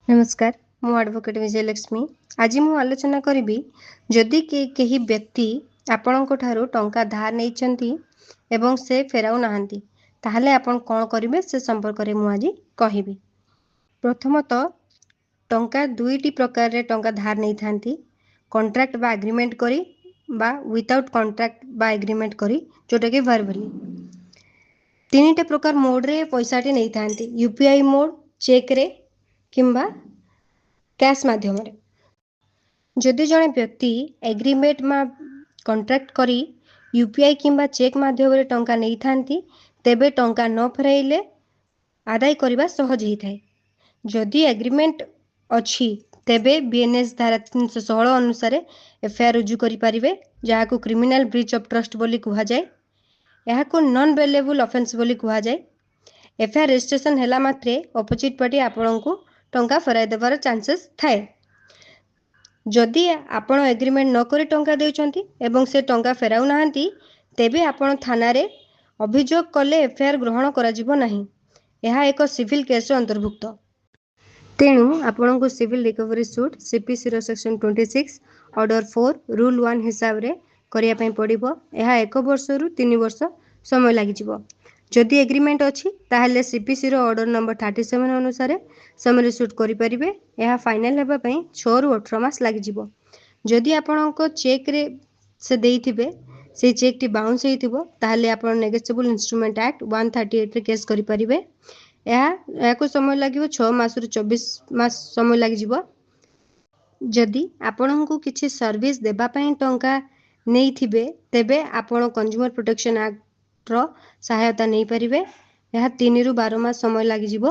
ନମସ୍କାର, ମୁଁ ଆଡ଼ଭୋକେଟ୍ ବିଜୟଲକ୍ଷ୍ମୀ। ଆଜି ମୁଁ ଆଲୋଚନା କରିବି, ଯଦି କେହି ବ୍ୟକ୍ତି ଆପଣଙ୍କ ଠାରୁ ଟଙ୍କା ଧାର ନେଇଛନ୍ତି ଏବଂ ସେ ଫେରାଉ ନାହାନ୍ତି, ତାହେଲେ ଆପଣ କ'ଣ କରିବେ ସେ ସମ୍ପର୍କରେ ମୁଁ ଆଜି କହିବି। ପ୍ରଥମତଃ, ଟଙ୍କା ଦୁଇଟି ପ୍ରକାରରେ ଟଙ୍କା ଧାର ନେଇଥାନ୍ତି: କଣ୍ଟ୍ରାକ୍ଟ ବା ଆଗ୍ରିମେଣ୍ଟ କରି ବା ୱିଥାଉଟ୍ କଣ୍ଟ୍ରାକ୍ଟ ବା ଏଗ୍ରିମେଣ୍ଟ କରି, ଯେଉଁଟାକି ଭର୍ବାଲି। ତିନିଟା ପ୍ରକାର ମୋଡ଼ରେ ପଇସାଟି ନେଇଥାନ୍ତି: ୟୁପିଆଇ ମୋଡ଼, ଚେକ୍ରେ କିମ୍ବା କ୍ୟାସ୍ ମାଧ୍ୟମରେ। ଯଦି ଜଣେ ବ୍ୟକ୍ତି ଏଗ୍ରିମେଣ୍ଟ ବା କଣ୍ଟ୍ରାକ୍ଟ କରି ୟୁପିଆଇ କିମ୍ବା ଚେକ୍ ମାଧ୍ୟମରେ ଟଙ୍କା ନେଇଥାନ୍ତି, ତେବେ ଟଙ୍କା ନ ଫେରାଇଲେ ଆଦାୟ କରିବା ସହଜ ହେଇଥାଏ। ଯଦି ଏଗ୍ରିମେଣ୍ଟ ଅଛି, ତେବେ ବିଏନ୍ଏସ୍ ଧାରା 316 ଅନୁସାରେ ଏଫଆଇଆର୍ ରୁଜୁ କରିପାରିବେ, ଯାହାକୁ କ୍ରିମିନାଲ ବ୍ରିଚ୍ ଅଫ୍ ଟ୍ରଷ୍ଟ ବୋଲି କୁହାଯାଏ। ଏହାକୁ ନନ୍ ବେଲେବୁଲ୍ ଅଫେନ୍ସ ବୋଲି କୁହାଯାଏ। ଏଫଆଇଆର୍ ରେଜିଷ୍ଟ୍ରେସନ ହେଲା ମାତ୍ରେ ଅପୋଜିଟ୍ ପାର୍ଟି ଆପଣଙ୍କୁ ଟଙ୍କା ଫେରାଇ ଦେବାର ଚାନ୍ସେସ୍ ଥାଏ। ଯଦି ଆପଣ ଏଗ୍ରିମେଣ୍ଟ ନ କରି ଟଙ୍କା ଦେଉଛନ୍ତି ଏବଂ ସେ ଟଙ୍କା ଫେରାଉ ନାହାନ୍ତି, ତେବେ ଆପଣ ଥାନାରେ ଅଭିଯୋଗ କଲେ ଏଫଆଇଆର୍ ଗ୍ରହଣ କରାଯିବ ନାହିଁ। ଏହା ଏକ ସିଭିଲ୍ କେସ୍ର ଅନ୍ତର୍ଭୁକ୍ତ। ତେଣୁ ଆପଣଙ୍କୁ ସିଭିଲ୍ ରିକଭରି ସୁଟ୍ ସିପିସିର ସେକ୍ସନ୍ 26 ଅର୍ଡ଼ର 4 ରୁଲ୍ 1 ହିସାବରେ କରିବା ପାଇଁ ପଡ଼ିବ। ଏହା 1 ବର୍ଷରୁ 3 ବର୍ଷ ସମୟ ଲାଗିଯିବ। ଯଦି ଏଗ୍ରିମେଣ୍ଟ ଅଛି, ତାହେଲେ ସିପିସିର ଅର୍ଡ଼ର ନମ୍ବର 37 ଅନୁସାରେ ସମରି ସୁଟ୍ କରିପାରିବେ। ଏହା ଫାଇନାଲ୍ ହେବା ପାଇଁ 6ରୁ 18 ମାସ ଲାଗିଯିବ। ଯଦି ଆପଣଙ୍କ ଚେକ୍ରେ ସେ ଦେଇଥିବେ, ସେଇ ଚେକ୍ଟି ବାଉନ୍ସ ହେଇଥିବ, ତାହେଲେ ଆପଣ ନେଗୋସିଏବୁଲ୍ ଇନଷ୍ଟ୍ରୁମେଣ୍ଟ ଆକ୍ଟ 138ରେ କେସ୍ କରିପାରିବେ। ଏହାକୁ ସମୟ ଲାଗିବ 6 ମାସରୁ 24 ମାସ ସମୟ ଲାଗିଯିବ। ଯଦି ଆପଣଙ୍କୁ କିଛି ସର୍ଭିସ୍ ଦେବା ପାଇଁ ଟଙ୍କା ନେଇଥିବେ, ତେବେ ଆପଣ କନଜ୍ୟୁମର ପ୍ରୋଟେକ୍ସନ୍ ଆକ୍ଟର ସହାୟତା ନେଇପାରିବେ। ଏହା 3ରୁ 12 ମାସ ସମୟ ଲାଗିଯିବ।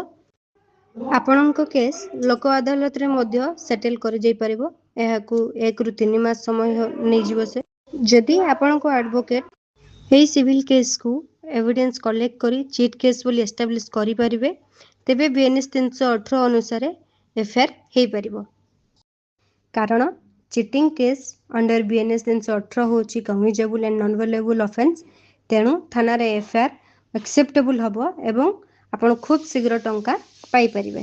ଆପଣଙ୍କ କେସ୍ ଲୋକ ଅଦାଲତରେ ମଧ୍ୟ ସେଟେଲ୍ କରାଯାଇପାରିବ। ଏହାକୁ 1ରୁ 3 ମାସ ସମୟ ନେଇଯିବ ସେ। ଯଦି ଆପଣଙ୍କ ଆଡ଼ଭୋକେଟ୍ ଏହି ସିଭିଲ୍ କେସ୍କୁ ଏଭିଡେନ୍ସ କଲେକ୍ଟ କରି ଚିଟ୍ କେସ୍ ବୋଲି ଏଷ୍ଟାବ୍ଲିଶ୍ କରିପାରିବେ, ତେବେ ବିଏନ୍ଏସ୍ 318 ଅନୁସାରେ ଏଫଆଇଆର୍ ହେଇପାରିବ। କାରଣ ଚିଟିଂ କେସ୍ ଅଣ୍ଡର ବିଏନ୍ଏସ୍ 318 ହେଉଛି କଗ୍ନିଜେବୁଲ୍ ଆଣ୍ଡ ନନ୍ ବେଲେବୁଲ୍ ଅଫେନ୍ସ। ତେଣୁ ଥାନାରେ ଏଫଆଇଆର୍ ଆକ୍ସେପ୍ଟେବୁଲ୍ ହେବ ଏବଂ ଆପଣ ଖୁବ୍ ଶୀଘ୍ର ଟଙ୍କା ପାଇପାରିବେ।